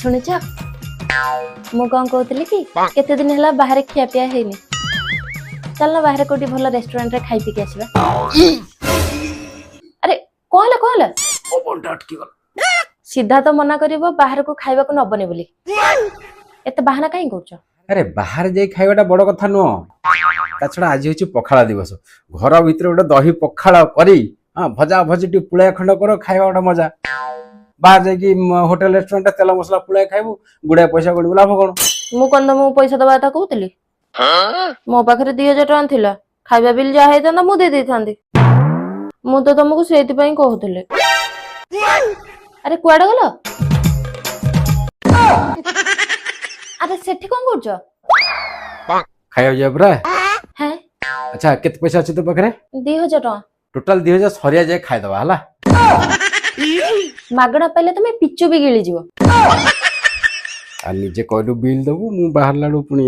ଶୁଣୁଛ, ମୁଁ କଣ କହୁଥିଲି କି, କେତେ ଦିନ ହେଲା ବାହାରେ ଖିଆପିଆ ହେଇନି। ଚାଲ, ବାହାରେ କୋଉଠି ଭଲ ରେଷ୍ଟୁରାଣ୍ଟରେ ଖାଇ ପିଇକି ଆସିବା। ଆରେ, କଣ ହେଲା, କଣ ହେଲା? ପବନଟା ଅଟକି ଗଲା। ସିଧା ତ ମନା କରିବ ବାହାରକୁ ଖାଇବାକୁ ନବନି ବୋଲି, ଏତେ ବାହାନା କାହିଁ କରୁଛ? ଆରେ, ବାହାରେ ଯାଇ ଖାଇବାଟା ବଡ କଥା ନୁହଁ। ତା ଛଡା ଆଜି ହଉଛି ପଖାଳ ଦିବସ। ଘର ଭିତରେ ଗୋଟେ ଦହି ପଖାଳ କରି, ହଁ, ଭଜା ଭଜି ଟିକେ ପୁଳାଏ ଖଣ୍ଡ କର, ଖାଇବା ଗୋଟେ ମଜା। ବାହାରେ ଯାଇକି ହୋଟେଲ ରେଷ୍ଟୁରାଣ୍ଟ ତେଲ ମସଲା ପୁଳାଏ ଖାଇବୁ, ଗୁଡାଏ ପଇସା ଗଣିବୁ, ଲାଭ କଣ? ମୁଁ କଣ ତମକୁ ପଇସା ଦବା କଥା କହୁଥିଲି? ମୋ ପାଖରେ 2000 ଟଙ୍କା ଥିଲା। ଖାଇବା ବିଲ୍ ଯାହା ହେଇଥାନ୍ତା, ମୁଁ ଦେଇ ଦେଇଥାନ୍ତି। ମୁଁ ତ ତମକୁ ସେଇଥିପାଇଁ କହୁଥିଲି। ଆରେ, କୁଆଡେ ଗଲ? ଆରେ, ସେଠି କଣ କରୁଛ? ଖାଇବାକୁ ଯିବା ପରା। ହେଁ? ଆଚ୍ଛା, କେତେ ପଇସା ଅଛି ତୋ ପାଖରେ? 2000 ଟଙ୍କା। ଟୋଟାଲ 2000 ସରିଆ ଯାଏ ଖାଇଦବା, ହେଲା? ମାଗଣା ପାଇଲେ ତମେ ପିଚୁ ବି ଗିଳିଯିବ। ଆଉ ନିଜେ କହିଲୁ ବିଲ୍ ଦବୁ, ମୁଁ ବାହାରିଲା ବେଳକୁ ପୁଣି